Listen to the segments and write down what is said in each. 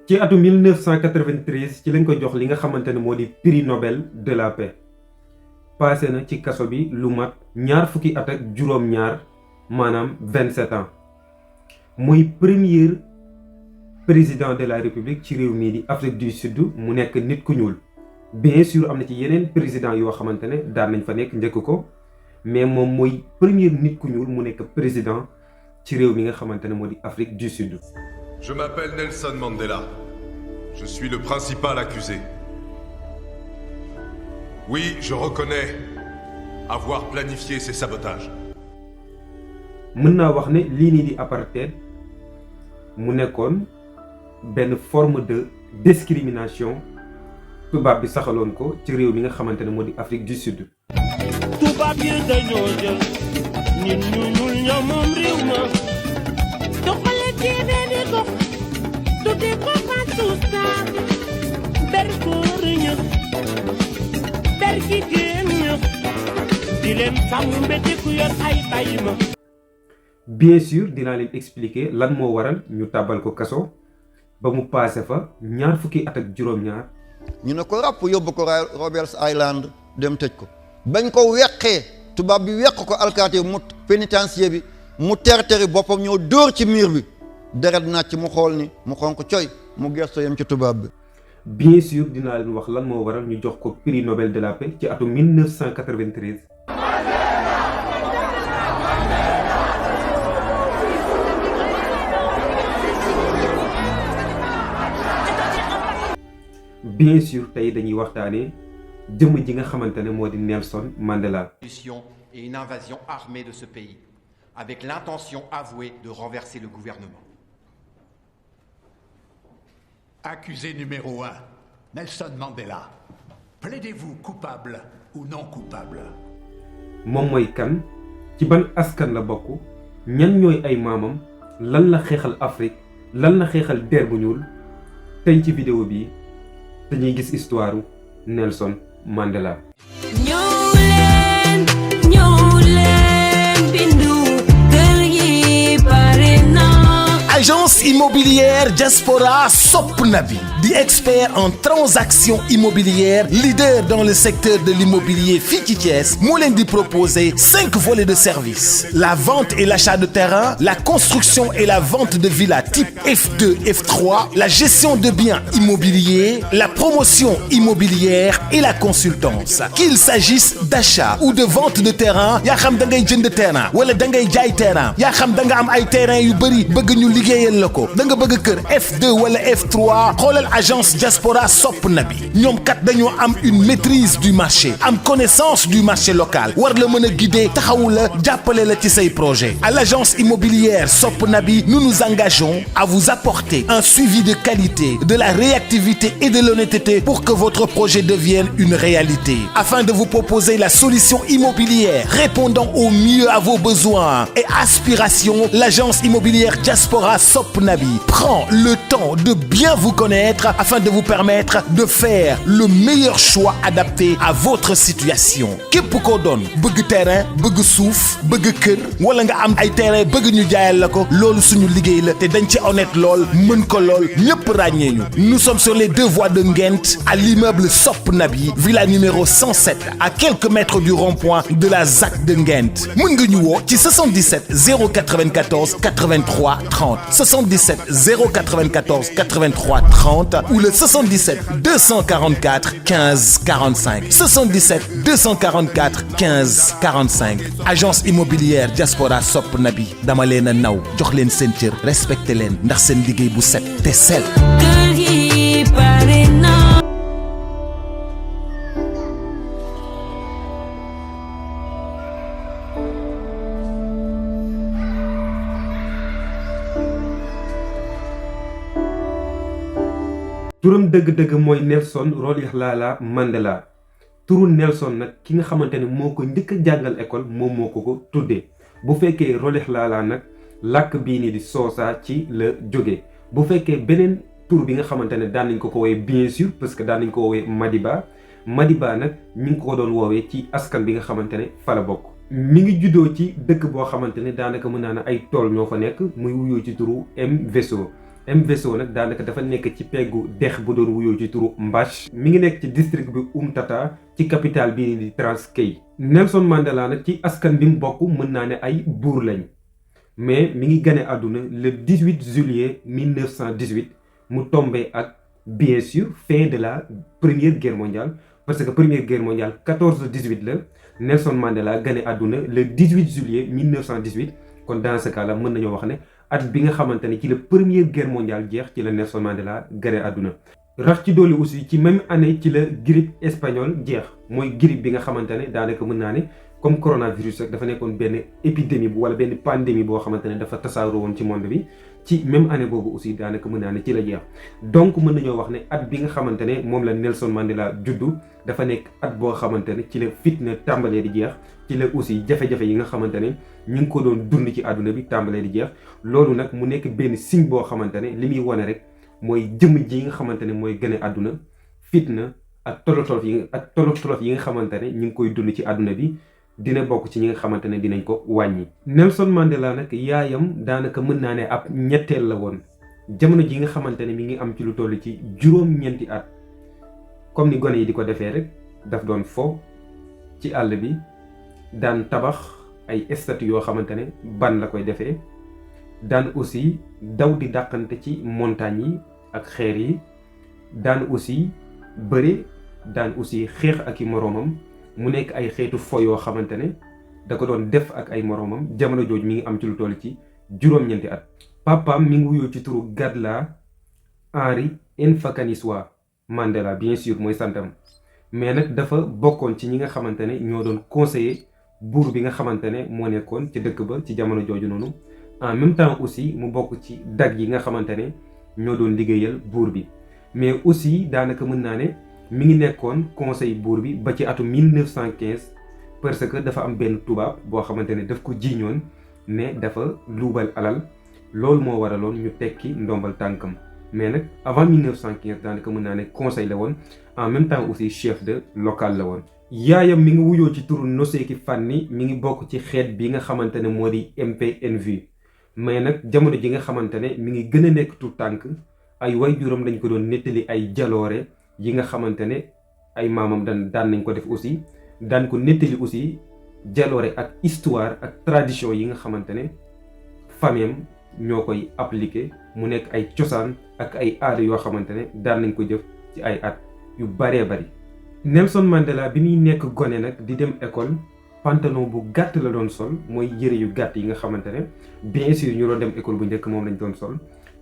ci atu 1993 ci lañ ko jox li nga xamante ne moo di prix Nobel de la paix passé na ci kaso bi lu mat ñaar fukki at ak juróom-ñaar maanaam 27 ans muy premier président de la république ci réew mii di Afrique du Sud mu nekk nit ku ñuul bien sûr am na ci yeneen président yoo xamante ne daan nañ fa nekk njëkk ko mais moom mooy premier nit ku ñuul mu nekk président ci réew mi nga xamante ne moo di Afrique du Sud. Je m'appelle Nelson Mandela. Je suis le principal accusé. Oui, je reconnais avoir planifié ces sabotages. mën naa wax ne lii nii di apartheid mu nekkoon benn forme de discrimination tubaab bi saxaloon ko ci réew mi nga xamante ne moo di Afrique du Sud. tubaab yi dañoo jël nit ñu ñuul ñoo moom réew ma doxale ci benn gox tudde ko Fatoumata ber góor ña ber jigéen ña di leen sàmm mbete ku yor ay bàyyi bien sûr dinaa leen expliquer lan moo waral ñu tàbbal ko kaso ba mu paase fa ñaar fukki at ak juróom-ñaar. ñu ne ko ràpp yóbbu ko Roberts Island dem tëj ko bañ ko weqee tubaab bi weq ko alkaati mu pénitencier bi mu terteri boppam ñoo dóor ci miir bi deret nàcc mu xool ni mu xonq coy mu gesto yem ci tubaab bi. bien sûr dinaa leen wax lan moo waral ñu jox ko prix Nobel de la paix ci atu 1993. bien sûr tey dañuy waxtaanee jëmm ji nga xamante ne moo di Nelson Mandela. Et une invasion armée de ce pays, avec l'intention avouée de renverser le gouvernement. Accusé numéro 1, Nelson Mandela. Plaidez-vous coupable ou non coupable? moom mooy kan ci ban askan la bokk ñan ñooy ay maamam lan la xeexal Afrique lan la xeexal der bu ñuul tey ci vidéo bi dañuy gis histoire Nelson Mandela. Agence immobilière Diaspora Sopp Nabi di expert en transactions immobilières, leader dans le secteur de l'immobilier fii ci Thiès moo leen di proposer 5 volets de services: la vente et l'achat de terrain, la construction et la vente de villas type F2, F3, la gestion de biens immobiliers, la promotion immobilière et la consultance. Qu'il s'agisse d'achat ou de vente de terrain, yaa xam da ngay jënd terrain wala da ngay jaay terrain, yaa xam da nga am ay terrain yu bëri bëgg ñu liggéeyal la ko, da nga bëgg kër F2 wala F3, xoolal agence Diaspora Sopp Nabi. ñoom kat dañoo am une maîtrise du marché, am connaissance du marché local, war la mën a guider, taxawu la, jàppale la ci say projet. À l'agence immobilière Sopp Nabi, nous nous engageons à vous apporter un suivi de qualité, de la réactivité et de l'honnêteté pour que votre projet devienne une réalité. Afin de vous proposer la solution immobilière répondant au mieux à vos besoins et aspirations, l'agence immobilière Diaspora Sopp Nabi prend le temps de bien vous connaître afin de vous permettre de faire le meilleur choix adapté à votre situation. képp koo doon bëgg terrain bëgg suuf bëgg kër wala nga am ay terrain bëgg ñu jaayal la ko, loolu suñu liggéey la te dañ ci honnête lool mën ko lool ñëpp ràññee ñu. Nous sommes sur les 2 voies de Nguent à l'immeuble Sopp Nabi, villa numéro 107, à quelques mètres du rond-point de la ZAC de Nguent. mën nga ñu woo ci 77 094 83 30 77 094 83 30 ou le 77 244 15 45 77 244 15 45. Agence immobilière Diaspora Sopp Nabi, dama leen a naw jox leen seen cër respecté leen ndax seen liggéey bu set te sell. turam dëgg-dëgg mooy Nelson Rolihlahla Mandela. turu Nelson nag ki nga xamante ne moo ko njëkk a jàngal école moom moo ko tuddee. bu fekkee Rolihlahla nag làkk bii nii di Xhosa ci la jóge. bu fekkee beneen tur bi nga xamante ne daan nañ ko woowee bien sûr parce que daan nañ ko woowee Madiba nag ñu ngi ko doon woowee ci askan bi nga xamante ne fa la bokk. mi ngi juddoo ci dëkk boo xamante ne daanaka mën naa ne ay tool ñoo fa nekk muy wuyoo ci turu Mveso. Mveso nag daanaka dafa nekk ci peggu dex bu doon wuyoo ci turu Mbash mi ngi nekk ci district bi Umtata ci capitale bii di Transkei. Nelson Mandela nag ci askan bi mu bokk mën naa ne ay buur lañ mais mi ngi gane àdduna le 18 juillet 1918 mu tombé ak bien sûr fin de la première guerre mondiale parce que première guerre mondiale 14-18 la Nelson Mandela gane àdduna le 18 juillet 1918 kon dans ce cas là mën nañoo wax ne at bi nga xamante ne ci la première guerre mondiale jeex ci la Nelson Mandela gane àdduna. rax ci dolli aussi ci même année ci la grippe espagnole jeex mooy grippe bi nga xamante ne daanaka mën naa ne comme coronavirus rek dafa nekkoon benn épidémie bu wala benn pandémie boo xamante ne dafa tasaaroo woon ci monde bi ci même année boobu aussi daanaka mën naa ne ci la jeex. donc mën nañoo wax ne at bi nga xamante ne moom la Nelson Mandela juddu dafa nekk at boo xamante ne ci la fitna tàmbalee di jeex ci la aussi jafe-jafe yi nga xamante ne ñu ngi ko doon dund ci àdduna bi tàmbalee di jeex loolu nag mu nekk benn signe boo xamante ne li muy wane rek mooy jëmm ji nga xamante ne mooy gën a àdduna fitna ak tolof tolof yi nga xamante ne ñu ngi koy dund ci àdduna bi dina bokk ci ñi nga xamante ne dinañ ko wàññi. Nelson Mandela nag yaayam daanaka mën naa ne ab ñetteel la woon jamono ji nga xamante ne mi ngi am ci lu toll ci juróom-ñeenti at comme ni gone yi di ko defee rek daf doon fo ci àll bi daan tabax ay statue yoo xamante ne ban la koy defee daan aussi daw di dàqante ci montagnes yi ak xeer yi daan aussi bëre daan aussi xeex ak i moroomam mu nekk ay xeetu fo yoo xamante ne da ko doon def ak ay moroomam jamono jooju mi ngi am ci lu toll ci juróom-ñeenti at. papaam mi ngi wuyoo ci turu Gadla Henry Mfakaniswa Mandela bien sûr mooy santam mais nag dafa bokkoon ci ñi nga xamante ne ñoo doon conseiller buur bi nga xamante ne moo nekkoon ci dëkk ba ci jamono jooju noonu en même temps aussi mu bokk ci dag yi nga xamante ne ñoo doon liggéeyal buur bi mais aussi daanaka mën naa ne mi ngi nekkoon conseil buur bi ba ci atum 1915 parce que dafa am benn tubaab boo xamante ne daf ko jiiñoon ne dafa luubal alal loolu moo waraloon ñu tekki ndombal tànkam mais nag avant 1915 daanaka mën naa ne conseil la woon en même temps aussi chef de local la woon. yaayam mi ngi wuyoo ci turu Noseki Fanny mi ngi bokk ci xeet bi nga xamante ne moo di MPNV mais nag jamono ji nga xamante ne mi ngi gën a nekk tout tànk ay waajuram dañ ko doon nettali ay jaloore yi nga xamante ne ay maamam daan nañ ko def aussi daan ko nettali aussi jaloore ak histoire ak tradition yi nga xamante ne famille ñoo koy appliqué mu nekk ay cosaan ak ay aada yoo xamante ne daan nañ ko jëf ci ay at yu baree bari. Nelson Mandela bi muy nekk gone nag di dem école pantalon bu gàtt la doon sol mooy yëre yu gàtt yi nga xamante ne bien sûr ñu doon dem école bu njëkk moom lañ doon sol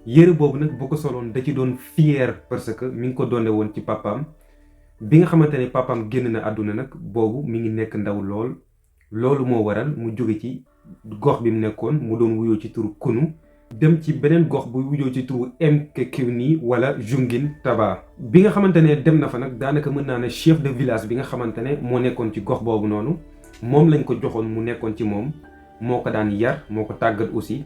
yëre boobu nag bu ko soloon da ci doon fier parce que mi ngi ko doone woon ci papaam bi nga xamante ne papaam génn na àdduna nag boobu mi ngi nekk ndaw loolu moo waral mu jóge ci gox bi mu nekkoon mu doon wuyoo ci turu Kunu dem ci beneen gox bu wuyoo ci turu Mkekuni wala Jungin Taba bi nga xamante ne dem na fa nag daanaka mën naa ne chef de village bi nga xamante ne moo nekkoon ci gox boobu noonu moom lañ ko joxoon mu nekkoon ci moom moo ko daan yar moo ko tàggat aussi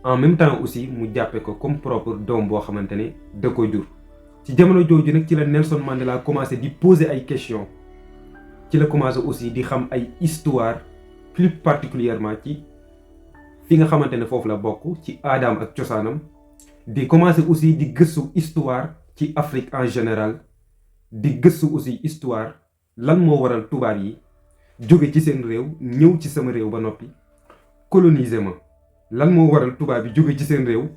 en même temps aussi mu jàppe ko comme propre doom boo xamante ne da ko jur. ci jamono jooju nag ci la Nelson Mandela commencé di poser ay questions ci la commencé aussi di xam ay histoire plus particulièrement ci fi nga xamante ne foofu la bokk ci aadaam ak cosaanam di commencé aussi di gëstu histoire ci Afrique en général di gëstu aussi histoire lan moo waral tubaab yi jóge ci seen réew ñëw ci sama réew ba noppi coloniser ma lan moo waral tubaab yi jóge ci seen réew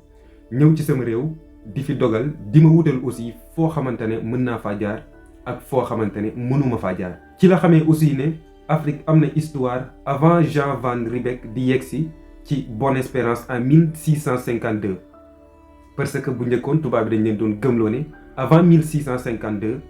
ñëw ci sama réew di fi dogal di ma wutal aussi foo xamante ne mën naa faa jaar ak foo xamante ne mënuma faa jaar. ci la xamee aussi ne Afrique am na histoire avant Jean Van Riebeeck di yegsi ci Bonne-Espérance en 1652 parce que bu njëkkoon tubaab bi dañ leen doon gëmloo ne avant 1652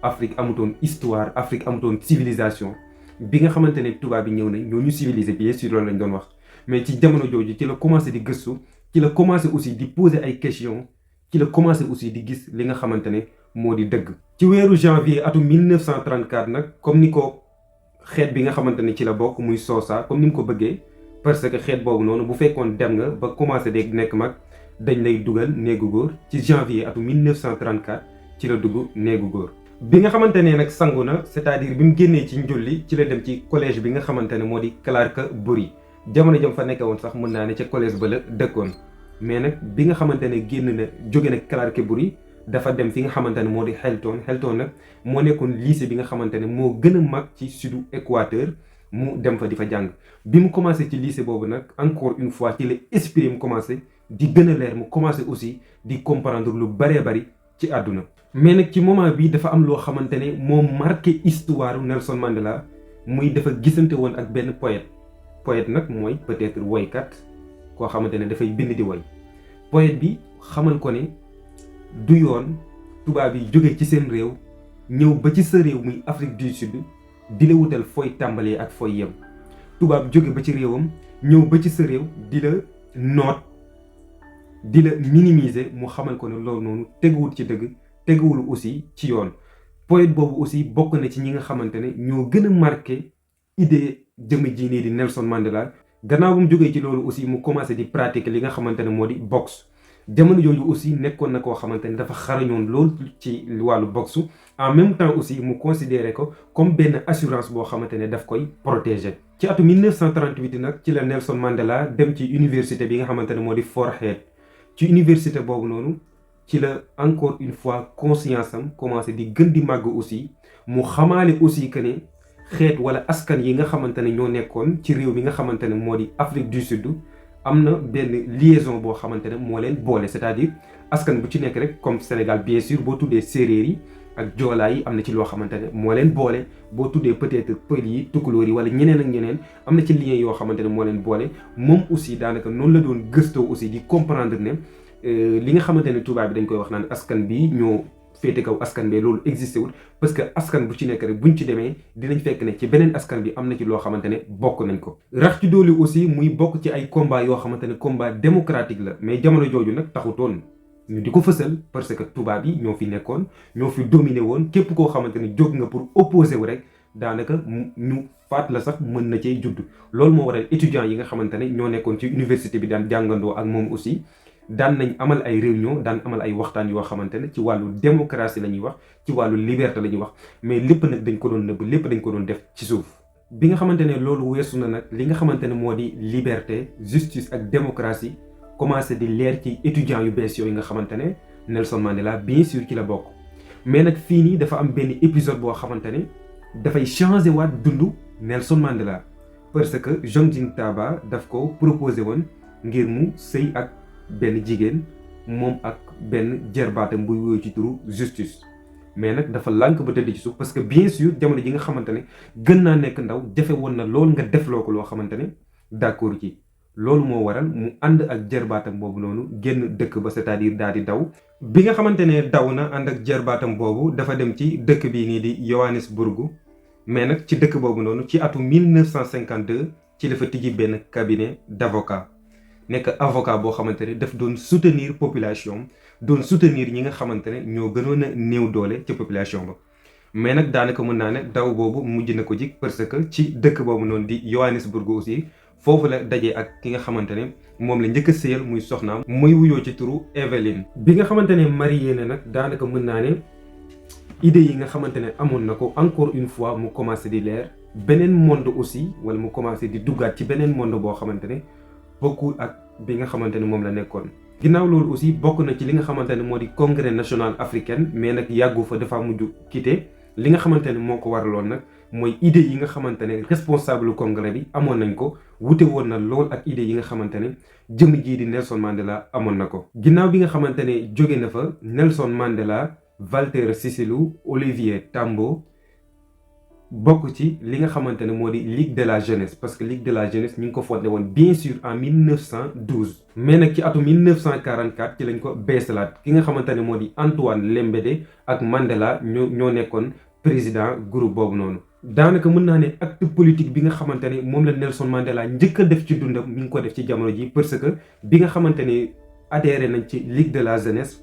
Afrique amutoon histoire Afrique amutoon civilisation bi nga xamante ne tubaab bi ñëw nañ ñoo ñu civiliser bien sûr loolu lañ doon wax mais ci jamono jooju ci la commencé di gëstu ci la commencé aussi di poser ay questions ci la commencé aussi di gis li nga xamante ne moo di dëgg. ci weeru janvier atum 1934 nag comme ni ko xeet bi nga xamante ne ci la bokk muy Xhosa comme ni mu ko bëggee parce que xeet boobu noonu bu fekkoon dem nga ba commencé di nekk mag dañ lay dugal néegu góor ci janvier atum 1934 ci la dugg néegu góor. bi nga xamante ne nag sangu na c'est-à-dire bi mu génnee ci njulli ci la dem ci collège bi nga xamante ne moo di Clark Bury jamono jëm fa nekkee woon sax mën naa ne ca collège ba la dëkkoon mais nag bi nga xamante ne génn na jóge na Clarkeburi dafa dem fi nga xamante ne moo di Helton nag moo nekkoon lycée bi nga xamante ne moo gën a mag ci sudu Équateur mu dem fa di fa jàng bi mu commencé ci lycée boobu nag encore une fois ci la esprit mu commencé di gën a leer mu commencé aussi di comprendre lu bëree bëri ci àdduna. mais nag ci moment bi dafa am loo xamante ne moo marqué histoire Nelson Mandela muy dafa gisante woon ak benn poète nag mooy peut-être woykat koo xamante ne dafay bind di woy poète bi xamal ko ne du yoon tubaab yi jóge ci seen réew ñëw ba ci sa réew muy Afrique du Sud di la wutal fooy tàmbalee ak fooy yem tubaab jóge ba ci réewam ñëw ba ci sa réew di la noot di la minimiser mu xamal ko ne loolu noonu teguwul ci dëgg teguwul aussi ci yoon. poète boobu aussi bokk na ci ñi nga xamante ne ñoo gën a marqué idée jëmm ji nii di Nelson Mandela. gannaaw bu mu jógee ci loolu aussi mu commencé di pratiquer li nga xamante ne moo di boxe jamono jooju aussi nekkoon na koo xamante ne dafa xarañoon lool ci wàllu boxe en même temps aussi mu considéré ko comme benn assurance boo xamante ne daf koy protéger. ci atu 1938 nag ci la Nelson Mandela dem ci université bi nga xamante ne moo di Fort Hare ci université boobu noonu ci la encore une fois conscience am commencé di gën di màgg aussi mu xamaale aussi que ne xeet wala askan yi nga xamante ne ñoo nekkoon ci réew mi nga xamante ne moo di Afrique du Sud am na benn liaison boo xamante ne moo leen boole c'est-à-dire askan bu ci nekk rek comme Sénégal bien sûr boo tuddee séeréer yi ak joolaa yi am na ci loo xamante ne moo leen boole boo tuddee peut-être pël yi tukulóor yi wala ñeneen ak ñeneen am na ci lien yoo xamante ne moo leen boole moom aussi daanaka noonu la doon gëstoo aussi di comprendre ne li nga xamante ne tubaab bi dañ koy wax naan askan bi ñoo féete kaw askan bi loolu existé wul parce que askan bu ci nekk rek buñ ci demee dinañ fekk ne ci beneen askan bi am na ci loo xamante ne bokk nañ ko. rax ci doole aussi muy bokk ci ay combat yoo xamante ne combat démocratique la mais jamono jooju nag taxutoon ñu di ko fësal parce que tubaab yi ñoo fi nekkoon ñoo fi dominé woon képp koo xamante ne jóg nga pour opposé wu rek daanaka ñu faat la sax mën na cee judd. loolu moo waral étudiants yi nga xamante ne ñoo nekkoon ci université bi daan jàngandoo ak moom aussi. daan nañ amal ay réunion daan amal ay waxtaan yoo xamante ne ci wàllu démocratie la ñuy wax ci wàllu liberté la ñuy wax mais lépp nag dañ ko doon nëbb lépp dañ ko doon def ci suuf. bi nga xamante ne loolu weesu na nag li nga xamante ne moo di liberté justice ak démocratie commencé di leer ci étudiants yu bees yooyu nga xamante ne Nelson Mandela bien sûr ci la bokk. mais nag fii nii dafa am benn épisode boo xamante ne dafay changé waat dundu Nelson Mandela parce que Jongin Taba daf ko proposé woon ngir mu sëy ak benn jigéen moom ak benn jerbaatam buy woyu ci turu justice mais nag dafa lànk ba tëdd ci suuf parce que bien sûr jamono ji nga xamante ne gën naa nekk ndaw jafe woon na lool nga defloo ko loo xamante ne d'accord ci loolu moo waral mu ànd ak jerbaatam boobu noonu génn dëkk ba c'est-à-dire daal di daw bi nga xamante ne daw na ànd ak jerbaatam boobu dafa dem ci dëkk bii nii di Johannesburg mais nag ci dëkk boobu noonu ci atu 1952 ci la fa tijji benn cabinet d'avocat nekk avocat boo xamante ne daf doon soutenir population doon soutenir ñi nga xamante ne ñoo gënoon a néew doole ci population ba mais nag daanaka mën naa ne daw boobu mujj na ko jik parce que ci dëkk boobu noonu di Johannesburg aussi foofu la dajee ak ki nga xamante ne moom la njëkk a sëyal muy soxnaam muy wuyoo ci turu Evelyn bi nga xamante ne marié na nag daanaka mën naa ne idée yi nga xamante ne amoon na ko encore une fois mu commencé di leer beneen monde aussi wala mu commencé di duggaat ci beneen monde boo xamante ne bokkul ak bi nga xamante ne moom la nekkoon. ginnaaw loolu aussi bokk na ci li nga xamante ne moo di congrès national africain mais nag yàggu fa dafa mujj quitté li nga xamante ne moo ko waraloon nag mooy idée yi nga xamante ne responsable congrès bi amoon nañ ko wute woon na lool ak idée yi nga xamante ne jëm jii di Nelson Mandela amoon na ko. ginnaaw bi nga xamante ne jóge na fa Nelson Mandela Walter Sisulu Olivier Tambo bokk ci li nga xamante ne moo di Ligue de la jeunesse parce que Ligue de la jeunesse ñu ngi ko fondé woon bien sûr en 1912 mais nag ci atu 1944 ci lañ ko beesalaat ki nga xamante ne moo di Antoine Lembede ak Mandela ñoo nekkoon président groupe boobu noonu. daanaka mën naa ne acte politique bi nga xamante ne moom la Nelson Mandela njëkk a def ci dundam mi ngi ko def ci jamono ji parce que bi nga xamante ne adhéré nañ ci Ligue de la jeunesse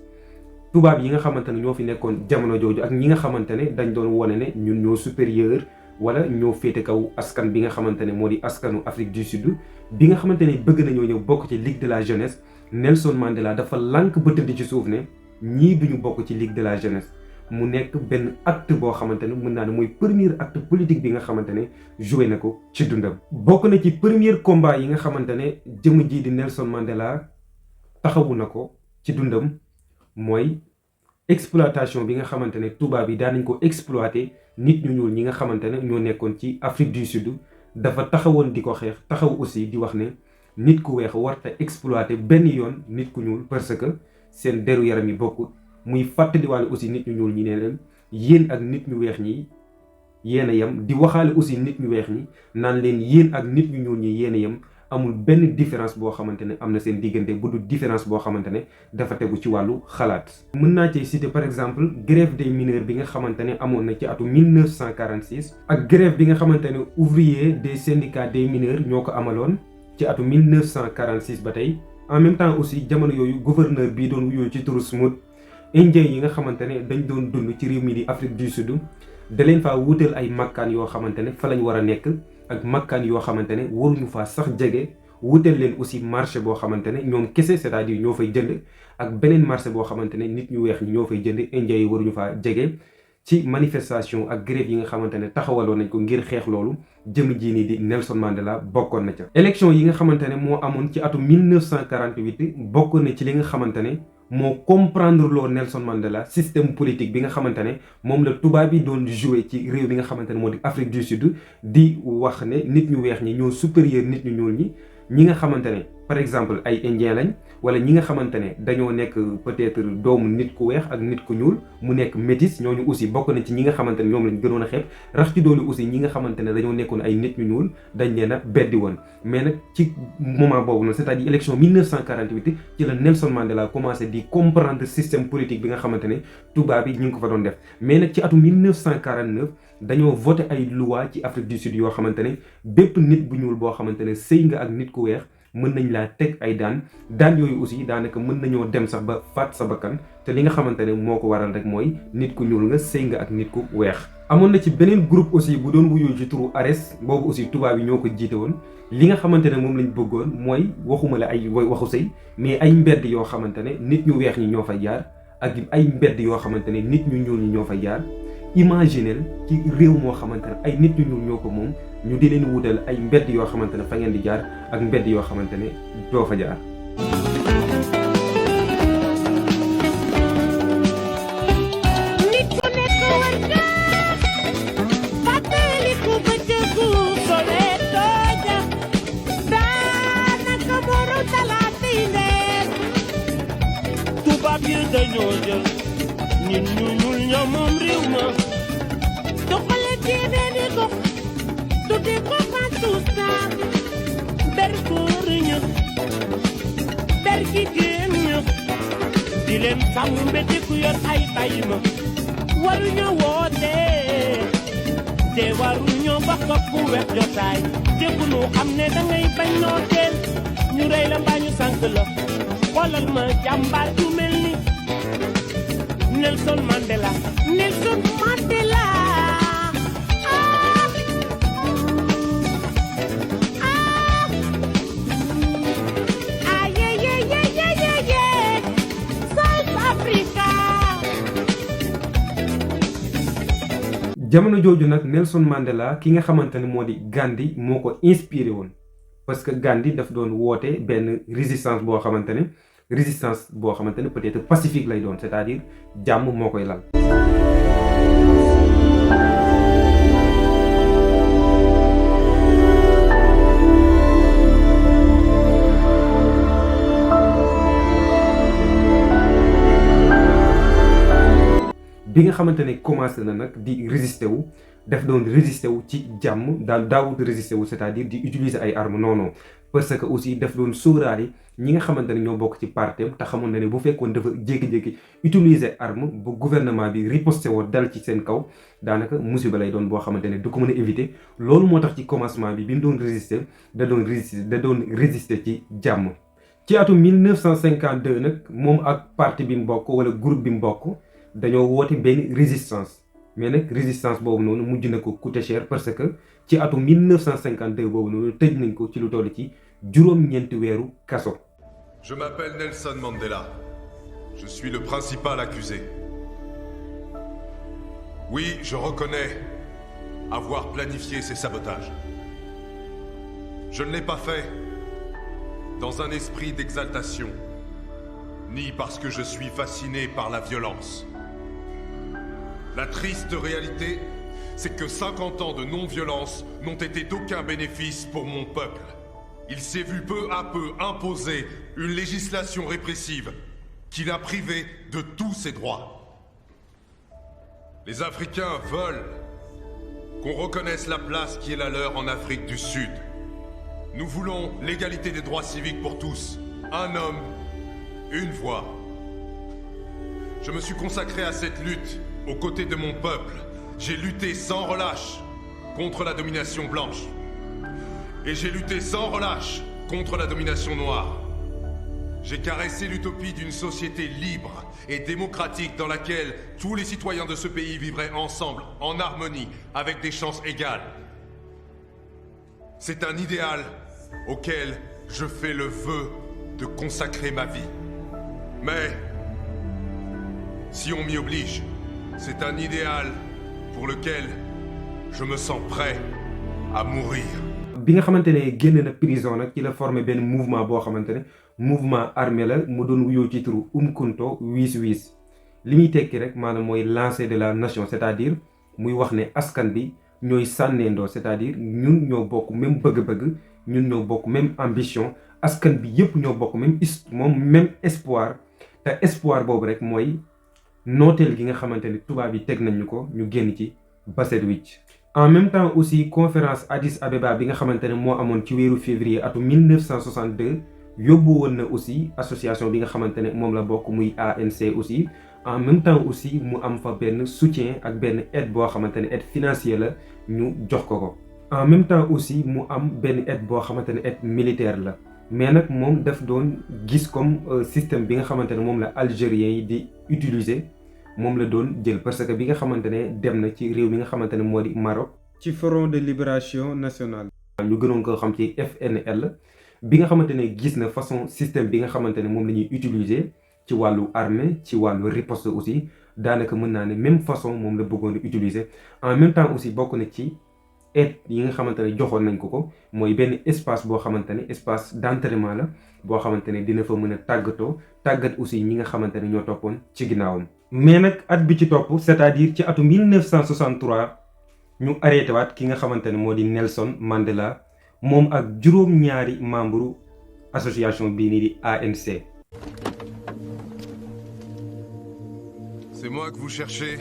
tubaab yi nga xamante ne ñoo fi nekkoon jamono jooju ak ñi nga xamante ne dañ doon wone ne ñun ñoo supérieur wala ñoo féete kaw askan bi nga xamante ne moo di askanu Afrique du Sud bi nga xamante ne bëgg nañoo ñëw bokk ci Ligue de la jeunesse Nelson Mandela dafa lànk ba tëdd ci suuf ne ñii duñu bokk ci Ligue de la jeunesse mu nekk benn acte boo xamante ne mën naa ne mooy premier acte politique bi nga xamante ne joué na ko ci dundam. bokk na ci premier combat yi nga xamante ne jëmm jii di Nelson Mandela taxawu na ko ci dundam mooy exploitation bi nga xamante ne tubaab yi daan nañ ko exploiter nit ñu ñuul ñi nga xamante ne ñoo nekkoon ci Afrique du Sud. dafa taxawoon di ko xeex taxaw aussi di wax ne nit ku weex warta exploiter benn yoon nit ku ñuul parce que seen deru yaram yi bokkut muy fàttaliwaale aussi nit ñu ñuul ñi ne leen yéen ak nit ñu weex ñi yéen a yem di waxaale aussi nit ñu weex ñi naan leen yéen ak nit ñu ñuul ñi yéen a yem amul benn différence boo xamante ne am na seen diggante bu dul différence boo xamante ne dafa tegu ci wàllu xalaat. mën naa cee citer par exemple grève des mineurs bi nga xamante ne amoon na ci atu 1946 ak grève bi nga xamante ne ouvrier des syndicats des mineurs ñoo ko amaloon ci atu 1946 ba tey. en même temps aussi jamono yooyu gouverneur bii doon wuyoo ci turu Smoot indien yi nga xamante ne dañ doon dund ci réew mi di Afrique du Sud da leen faa wutal ay makkaan yoo xamante ne fa lañ war a nekk. ak makkaan yoo xamante ne waruñu faa sax jege wutal leen aussi marché boo xamante ne ñoom kese c'est-à-dire ñoo fay jënd ak beneen marché boo xamante ne nit ñu weex ñi ñoo fay jënd indien yi waruñu faa jege ci manifestation ak grève yi nga xamante ne taxawaloon nañ ko ngir xeex loolu jëm jii nii di Nelson Mandela bokkoon na ca. élection yi nga xamante ne moo amoon ci atum 1948 bokkoon na ci li nga xamante ne moo comprendre loo Nelson Mandela système politique bi nga xamante ne moom la tubaab yi doon jouer ci réew bi nga xamante ne moo di Afrique du Sud di wax ne nit ñu weex ñi ñoo supérieur nit ñu ñuul ñi nga xamante ne par exemple ay indien lañ wala ñi nga xamante ne dañoo nekk peut-être doomu nit ku weex ak nit ku ñuul mu nekk métis ñooñu aussi bokk na ci ñi nga xamante ne ñoom lañ gënoon a xeeb rax ci doolu aussi ñi nga xamante ne dañoo nekkoon ay nit ñu ñuul dañ leen a beddi woon. mais nag ci moment boobu noonu c'est-à-dire élection 1948 ci la Nelson Mandela commencé di comprendre système politique bi nga xamante ne tubaab yi ñu ngi ko fa doon def mais nag ci atum 1949 dañoo voté ay loi ci Afrique du Sud yoo xamante ne bépp nit bu ñuul boo xamante ne sëy nga ak nit ku weex mën nañ laa teg ay daan yooyu aussi daanaka mën nañoo dem sax ba faat sa bakkan te li nga xamante ne moo ko waral rek mooy nit ku ñuul nga sëy nga ak nit ku weex. amoon na ci beneen groupe aussi bu doon wuyoo ci turu ARES boobu aussi tubaab yi ñoo ko jiite woon li nga xamante ne moom lañ bëggoon mooy waxuma la ay waxu sëy mais ay mbedd yoo xamante ne nit ñu weex ñi ñoo fay jaar ak ay mbedd yoo xamante ne nit ñu ñuul ñi ñoo fay jaar. imaginel ci réew moo xamante ne ay nit ñu ñuul ñoo ko moom ñu di leen wutal ay mbedd yoo xamante ne fa ngeen di jaar ak mbedd yoo xamante ne doo fa jaar. nit ku nekk war nga fàttaliku bëccëgu Soweto ja daanaka mooru talaata yi ndeer tubaab yi dañoo jël nit ñu ñuul ñoo moom réew ma doxale téeméeri gox tuddee ko Fantousta ber góor ña ber jigéen ña di leen sàmm mbete ku yor ay bàyyi ma waruñu woote te waruñu bokk ku wet jotaay te ku nu xam ne dangay bañ noo teel ñu rey la mbaa ñu sànk la xoolal ma jàmbaar ju mel ni Nelson Mandela. Nelson Mandela. South Africa. jamono jooju nag Nelson Mandela ki nga xamante ne moo di Gandhi moo ko inspiré woon parce que Gandhi daf doon woote benn résistance boo xamante ne peut-être pacifique lay doon c'est-à-dire jàmm moo koy lal. bi nga xamante ne commencé na nag di résister wu daf doon résister wu ci jàmm daawut résister wu c'est-à-dire di utiliser ay armes non parce que aussi daf doon sóoraale ñi nga xamante ne ñoo bokk ci partem te xamoon na ne bu fekkoon dafa jékki-jékki utiliser arme bu gouvernement bi riposté woo dal ci seen kaw daanaka musiba lay doon boo xamante ne du ko mën a éviter loolu moo tax ci commencement bi mu doon résister da doon résister ci jàmm. ci atum 1952 nag moom ak parti bi mu bokk wala groupe bi mu bokk dañoo woote benn résistance mais nag résistance boobu noonu mujj na ko coûter cher parce que ci atum 1952 boobu noonu tëj nañ ko ci lu toll ci juróom-ñeenti weeru kaso. Je m'appelle Nelson Mandela. Je suis le principal accusé. Oui, je reconnais avoir planifié ces sabotages. Je ne l'ai pas fait dans un esprit d'exaltation ni parce que je suis fasciné par la violence. La triste réalité, c'est que 50 ans de non-violence n'ont été d'aucun bénéfice pour mon peuple. Il s'est vu peu à peu imposer une législation répressive qui l'a privé de tous ses droits. Les Africains veulent qu'on reconnaisse la place qui est la leur en Afrique du Sud. Nous voulons l'égalité des droits civiques pour tous. Un homme, une voix. Je me suis consacré à cette lutte aux côtés de mon peuple. J'ai lutté sans relâche contre la domination blanche. Et j'ai lutté sans relâche contre la domination noire. J'ai caressé l'utopie d'une société libre et démocratique dans laquelle tous les citoyens de ce pays vivraient ensemble, en harmonie, avec des chances égales. C'est un idéal auquel je fais le vœu de consacrer ma vie. Mais, si on m'y oblige, c'est un idéal pour lequel je me sens prêt à mourir. bi nga xamante ne génn na prison nag ci la formé benn mouvement boo xamante ne mouvement armé la mu doon wuyoo ci turu Umkhonto Wes Wes li muy tekki rek maanaam mooy lancer de la nation, c'est-à-dire muy wax ne askan bi ñooy sànneendoo, c'est-à-dire ñun ñoo bokk même bëgg-bëgg, ñun ñoo bokk même ambition, askan bi yépp ñoo bokk même espoir. te espoir boobu rek mooy nooteel gi nga xamante ne tubaab yi teg nañu ko ñu génn ci ba set wicc. En même temps aussi conférence Addis Abeba bi nga xamante ne moo amoon ci weeru février atu 1962 yóbbu woon na aussi association bi nga xamante ne moom la bokk muy ANC aussi. En même temps aussi mu am fa benn soutien ak benn aide boo xamante ne aide financière la ñu jox ko. En même temps aussi mu am benn aide boo xamante ne aide militaire la. mais nag moom daf doon gis comme système bi nga xamante ne moom la algériens yi di utiliser moom la doon jël, parce que bi nga xamante ne dem na ci réew mi nga xamante ne moo di Maroc ci Front de Libération Nationale ñu gënoon ko xam ci FNL, bi nga xamante ne gis na façon système bi nga xamante ne moom la ñuy utiliser ci wàllu armée, ci wàllu riposte aussi daanaka mën naa ne même façon moom la bëggoon a utiliser. En même temps aussi bokk na ci aide yi nga xamante ne joxoon nañ ko mooy benn espace boo xamante ne espace d'entraînement la boo xamante ne dina fa mën a tàggat aussi ñi nga xamante ne ñoo toppoon ci ginnaawam. mais nag at bi ci topp, c'est-à-dire ci atu 1963 ñu arrêté waat ki nga xamante ne moo di Nelson Mandela moom ak juróom-ñaari membre association bii nii di ANC. C'est moi que vous cherchez?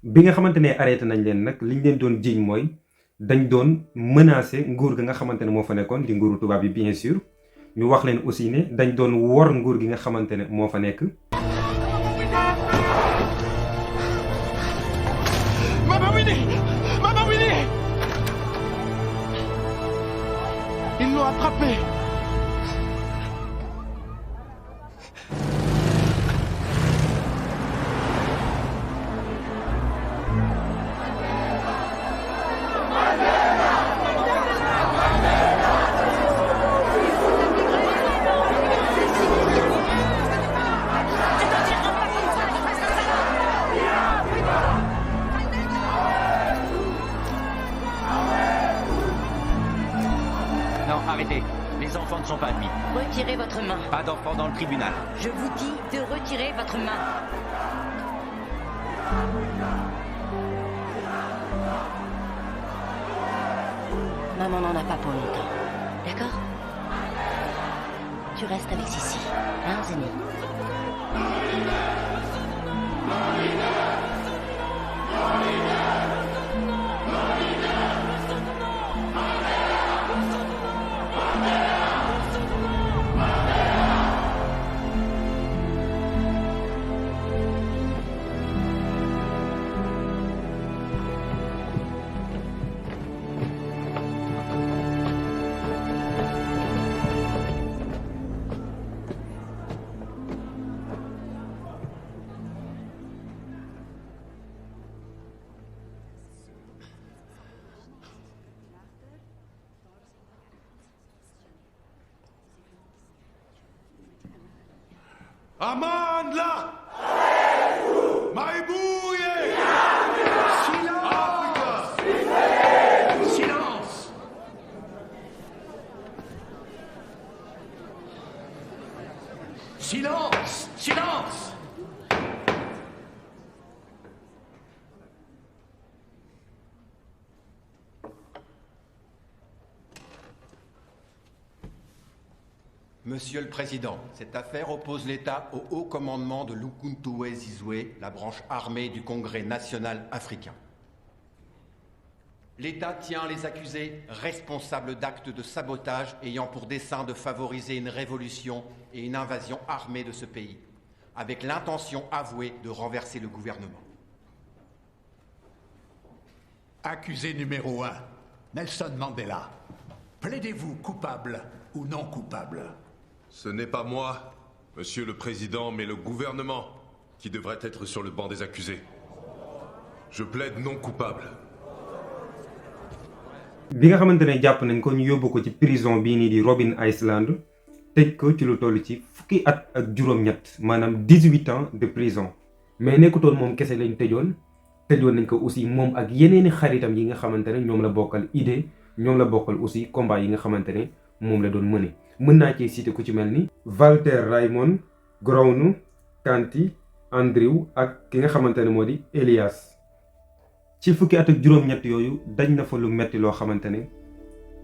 bi nga xamante ne arrêté nañ leen nag liñ leen doon jiiñ mooy dañ doon menacer nguur gi nga xamante ne moo fa nekkoon di nguuru tubaab bi bien sûr. ñu wax leen aussi ne dañ doon wor nguur gi nga xamante ne moo fa nekk. Mama Winnie! Mama Winnie! Ils l'ont attrapé! Arrêtez. Les enfants ne sont pas admis. Retirez votre main. Pas d'enfants dans le tribunal. Je vous dis de retirer votre main. Maman n'en a pas pour longtemps. D'accord? Tu restes avec Sissi. Hein, Zéné? Amandla! Maïbouye! Silence! Silence! Silence! Silence! Monsieur le Président, cette affaire oppose l'État au haut commandement de l'Ukuntuwe Zizwe, la branche armée du Congrès national africain. L'État tient les accusés responsables d'actes de sabotage ayant pour dessein de favoriser une révolution et une invasion armée de ce pays, avec l'intention avouée de renverser le gouvernement. Accusé numéro 1, Nelson Mandela. Plaidez-vous coupable ou non coupable? Ce n'est pas moi, Monsieur le Président, mais le gouvernement qui devrait être sur le banc des accusés. Je plaide non coupable. bi nga xamante ne jàpp nañ ko ñu yóbbu ko ci prison bii nii di Robben Island tëj ko ci lu toll ci fukki at ak juróom-ñett maanaam 18 ans de prison mais nekkutoon moom kese lañ tëjoon nañ ko aussi moom ak yeneeni xaritam yi nga xamante ne ñoom la bokkal idée ñoom la bokkal aussi combat yi nga xamante ne moom la doon mëne mën naa ci citer ku ci mel ni Walter Raymond Gownu Kanti Andrew ak ki nga xamante ne moo di Elias ci fukki at ak juróom-ñett yooyu dañ na fa lu metti loo xamante ne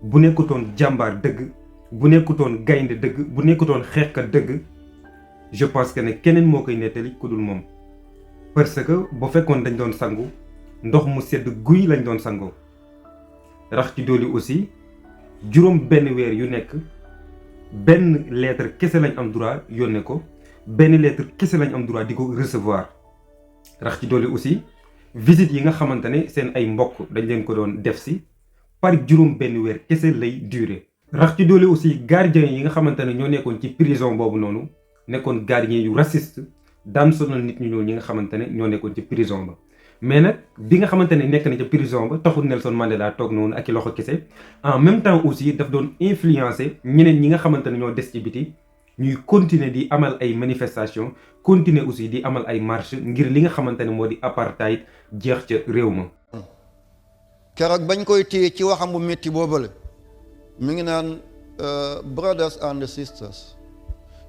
bu nekkutoon jàmbaar dëgg bu nekkutoon gaynde dëgg bu nekkutoon xeexkat dëgg je pense que ne keneen moo koy nettali ku dul moom parce que bu fekkoon dañ doon sangu ndox mu sedd guy lañ doon sangoo rax ci dooli aussi juróom benn weer yu nekk benn lettre kese lañ am droit yónnee ko benn lettre kese lañ am droit di ko recevoir rax ci dooli aussi visite yi nga xamante ne seen ay mbokk dañ leen ko doon def si par juróom benn weer kese lay durer rax ci doole aussi gardien yi nga xamante ne ñoo nekkoon ci prison boobu noonu nekkoon gardien yu raciste daan sonal nit ñu ñëw ñi nga xamante ne ñoo nekkoon ci prison ba mais nag bi nga xamante ne nekk na ca prison ba taxul Nelson Mandela toog noonu ak i loxo kese en même temps aussi daf doon influencer ñeneen ñi nga xamante ne ñoo des ci biti ñuy continuer di amal ay manifestation continuer aussi di amal ay marche ngir li nga xamante ne moo di apartheid jeex ca réew ma. keroog bañ koy téye ci waxam bu métti boobale mi ngi naan brothers and sisters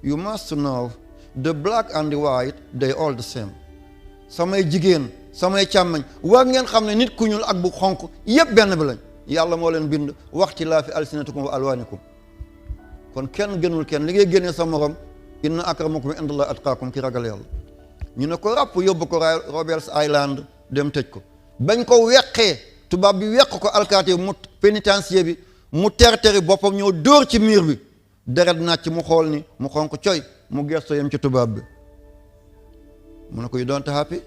you must know the black and the white they all the same. samay jigéen samay càmmañ war ngeen xam ne nit ku ñuul ak bu xonq yépp benn bi lañ yàlla moo leen bind waxti laa fi alsinatikum wa alwaanikum kon kenn gënul kenn li ngay génnee sa morom inna akramakum indallahi atqaakum ki ragal yàlla ñu ne ko ràpp yóbbu ko Robben Island dem tëj ko bañ ko weqee tubaab bi weq ko alkaati mu pénitencier bi mu terteri boppam ñëw dóor ci miir bi deret nàcc mu xool ni mu xonq coy mu gesto yem ci tubaab bi mu ne ko you don't happy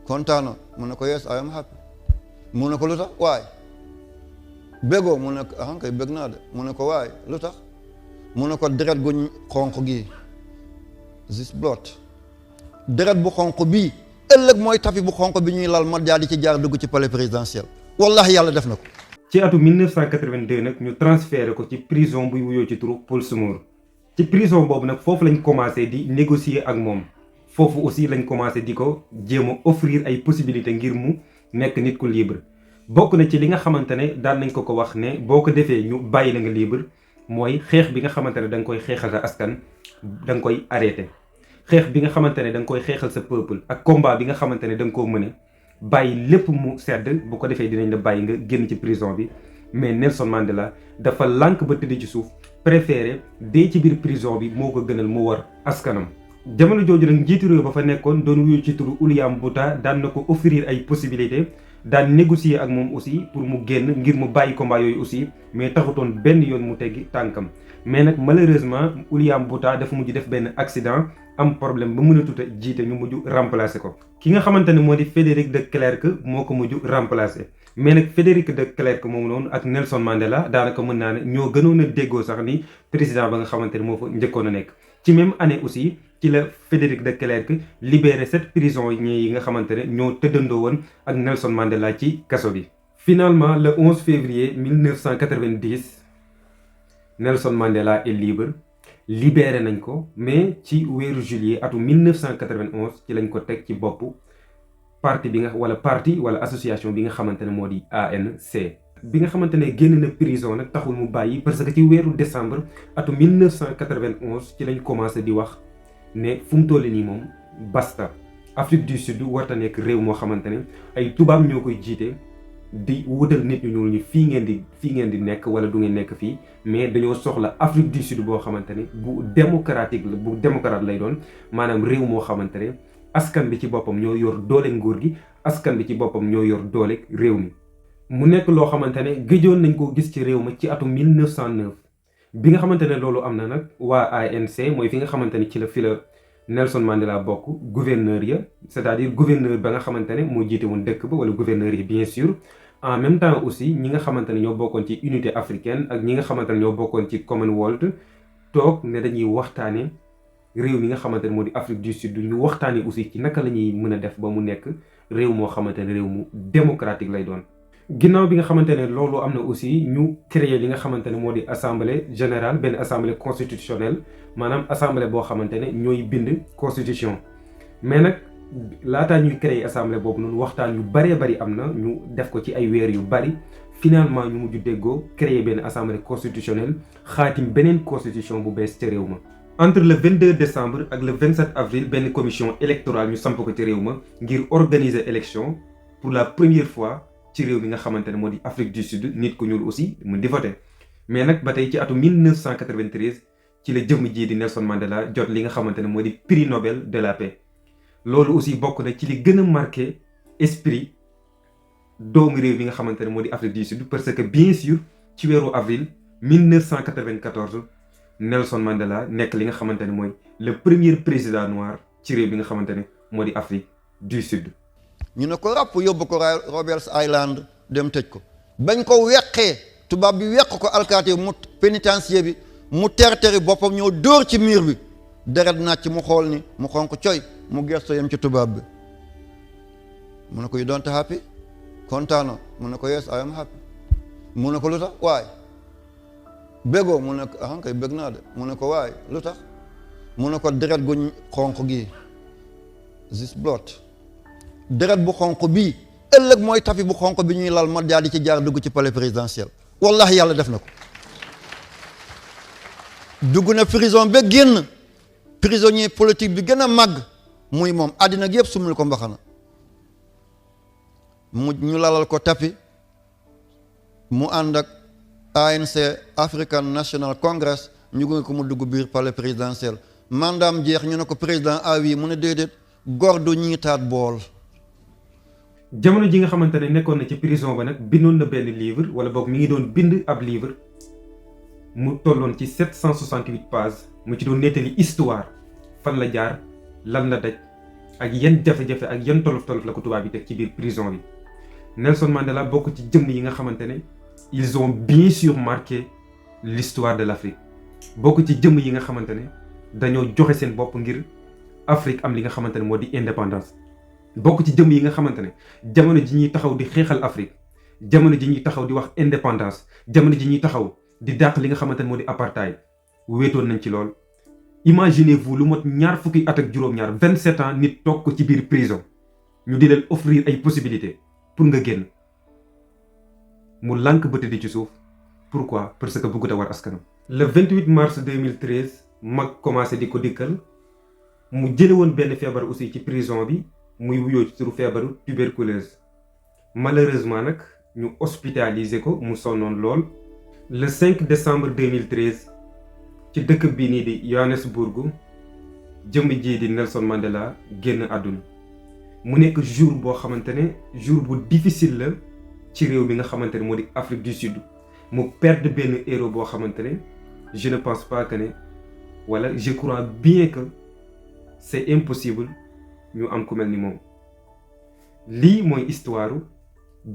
kontaano mu ne ko yes I am happy mu ne ko lu tax waay bégoo mu ne ko ah kay bég naa de mu ne ko waay lu tax mu ne ko deret gu xonq gi this blood deret bu xonq bii ëllëg mooy tapi bu xonq bi ñuy lal ma daal di ci jaar dugg ci palais présidentiel wallahi yàlla def na ko. ci atu 1982 nag ñu transféré ko ci prison buy wuyoo ci turu Pollsmoor ci prison boobu nag foofu lañ commencé di négocier ak moom foofu aussi lañ commencé di ko jéem a offrir ay possibilités ngir mu nekk nit ku libre bokk na ci li nga xamante ne daan nañ ko wax ne boo ko defee ñu bàyyi la nga libre mooy xeex bi nga xamante ne da nga koy xeexal sa askan da nga koy arrêté xeex bi nga xamante ne da nga koy xeexal sa peuple ak combat bi nga xamante ne da nga koo mëne bàyyi lépp mu sedd bu ko defee dinañ la bàyyi nga génn ci prison bi mais Nelson Mandela dafa lànk ba tëdd ci suuf préféré dee ci biir prison bi moo ko gënal mu war askanam. jamono jooju nag njiitu réew ba fa nekkoon doon wuyu ci turu William Botha daan na ko offrir ay possibilités daan négocier ak moom aussi pour mu génn ngir mu bàyyi combat yooyu aussi mais taxutoon benn yoon mu teggi tànkam mais nag malheureusement William Botha dafa mujj def benn accident am problème ba mën a tuta jiite ñu mujj remplacer ko ki nga xamante ne moo di Frédéric de Klerk moo ko mujj remplacer mais nag Frédéric de Klerk moom noonu ak Nelson Mandela daanaka mën naa ne ñoo gënoon a déggoo sax ni président ba nga xamante ne moo fa njëkkoon a nekk ci même année aussi ci la Frédéric de Klerk libéré 7 prisonniers yi nga xamante ne ñoo tëddandoo woon ak Nelson Mandela ci kaso bi. Finalement le 11 février 1990 Nelson Mandela est libre libéré nañ ko mais ci weeru juillet atu 1991 ci lañ ko teg ci bopp parti wala association bi nga xamante ne moo di ANC. bi nga xamante ne génn na prison nag taxul mu bàyyi parce que ci weeru décembre atu 1991 ci lañ commencé di wax ne fu mu toll nii moom basta Afrique du Sud warta nekk réew moo xamante ne ay tubaab ñoo koy jiite di wutal nit ñu ñuul ñi fii ngeen di nekk wala du ngeen nekk fii mais dañoo soxla Afrique du Sud boo xamante ne bu démocratique la bu démocrate lay doon maanaam réew moo xamante ne askan bi ci boppam ñoo yor doole nguur gi askan bi ci boppam ñoo yor doole réew mi. mu nekk loo xamante ne gëjoon nañ koo gis ci réew ma ci atum 1909 bi nga xamante ne loolu am na nag waa ANC mooy fi nga xamante ne ci la fi la Nelson Mandela bokk gouverneur ya c'est-à-dire gouverneur ba nga xamante ne moo jiite woon dëkk ba wala gouverneur yi bien sûr en même temps aussi ñi nga xamante ne ñoo bokkoon ci unité africaine ak ñi nga xamante ne ñoo bokkoon ci Commonwealth toog ne dañuy waxtaane réew mi nga xamante ne moo di Afrique du Sud ñu waxtaane aussi ci naka la ñuy mën a def ba mu nekk réew moo xamante ne réew mu démocratique lay doon. ginnaaw bi nga xamante ne loolu am na aussi ñu créer li nga xamante ne moo di assemblée générale benn assemblée constitutionnelle maanaam assemblée boo xamante ne ñooy bind constitution mais nag laataa ñuy créer assemblée boobu noonu waxtaan yu bëree bëri am na ñu def ko ci ay weer yu bëri finalement ñu mujj déggoo créer benn assemblée constitutionnelle xaatim beneen constitution bu bees ca réew ma. entre le 22 décembre ak le 27 avril benn commission électorale ñu samp ko ci réew ma ngir organiser élection pour la première fois. ci réew bi nga xamante ne moo di Afrique du Sud nit ku ñuul aussi mu di voté mais nag ba tey ci atu 1993 ci la jëmm ji di Nelson Mandela jot li nga xamante ne moo di prix Nobel de la paix loolu aussi bokk na ci li gën a marqué esprit doomu réew bi nga xamante ne moo di Afrique du Sud parce que bien sûr ci weeru avril 1994 Nelson Mandela nekk li nga xamante ne mooy le premier président noir ci réew bi nga xamante ne moo di Afrique du Sud. ñu ne ko ràpp yóbbu ko Roberts Island dem tëj ko bañ ko weqee tubaab bi weq ko alkaati mu pénitencier bi mu terteri boppam ñoo dóor ci miir bi deret nàcc mu xool ni mu xonq coy mu gesto yem ci tubaab bi mu ne ko you don't happy kontaano mu ne ko yes I am happy mu ne ko lu tax waay bégoo mu ne ko ah kay bég naa de mu ne ko waay lu tax mu ne ko deret gu xonq gi this blood deret bu xonq bii ëllëg mooy tapi bu xonq bi ñuy lal ma daal di ci jaar dugg ci palais présidentiel wallahi yàlla def na ko dugg na prison ba génn prisonnier politique bi gën a màgg muy moom àddina gi yëpp sumul ko mbaxana mu ñu lalal ko tapi mu ànd ak ANC African National Congress ñu gunge ko mu dugg biir palais présidentiel mandaam jeex ñu ne ko président awi mu ne déedéet góor du ñiitaat bool. jamono ji nga xamante ne nekkoon na ci prison ba nag bindoon na benn livre wala boog mi ngi doon bind ab livre mu tolloon ci 768 pages mu ci doon nettali histoire fan la jaar lan la daj ak yan jafe-jafe ak yan tolof-tolof la ko tubaab yi teg ci biir prison bi. Nelson Mandela bokk ci jëmm yi nga xamante ne ils ont bien sûr marqué l'histoire de l'Afrique bokk ci jëmm yi nga xamante ne dañoo joxe seen bopp ngir Afrique am li nga xamante ne moo di indépendance. bokk ci jëm yi nga xamante ne jamono ji ñuy taxaw di xeexal Afrique jamono ji ñuy taxaw di wax indépendance jamono ji ñuy taxaw di dàq li nga xamante ne moo di apartheid wéetoon nañ ci lool. imaginez-vous lu mot ñaar fukki at ak juróom-ñaar 27 ans nit toog ko ci biir prison ñu di leen offrir ay possibilités pour nga génn mu lànk bëtt di ci suuf pourquoi parce que bëggut a war askanam. le 28 mars 2013 mag commencé di ko dikkal mu jële woon benn feebar aussi ci prison bi. muy wuyoo ci turu feebaru tuberculose malheureusement nag ñu hospitalisé ko mu sonnoon lool. le 5 décembre 2013 ci dëkk bi nii di Johannesburg jëmm ji di Nelson Mandela génn àdduna mu nekk jour boo xamante ne jour bu difficile la ci réew bi nga xamante ne moo di Afrique du Sud mu perdre benn héros boo xamante ne je ne pense pas que ne wala je crois bien que c'est impossible. ñu am ku mel ni moom lii mooy histoire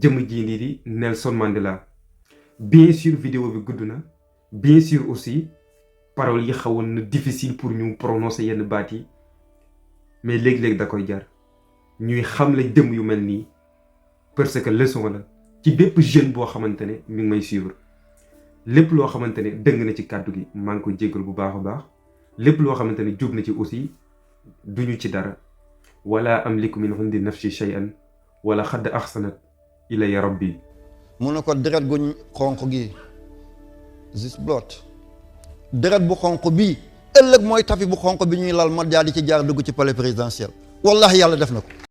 jëmm ji nii di Nelson Mandela bien sûr vidéo bi gudd na bien sûr aussi paroles yi xawoon na difficile pour ñu prononcer yenn baat yi mais léeg-léeg da koy jar ñuy xamle jëmm yu mel nii parce que leçon la ci bépp jeune boo xamante ne mi ngi may suivre lépp loo xamante ne dëng na ci kàddu gi maa ngi ko jéggal bu baax a baax lépp loo xamante ne jub na ci aussi duñu ci dara wala amliku min indi nafsi shay'an wala xadd axsanat ilaya rabbi. mu ne ko deret gu xonq gi this blood deret bu xonq bii ëllëg mooy tapi bu xonq bi ñuy lal ma daal di ci jaar dugg ci palais présidentiel wallahi yàlla def na ko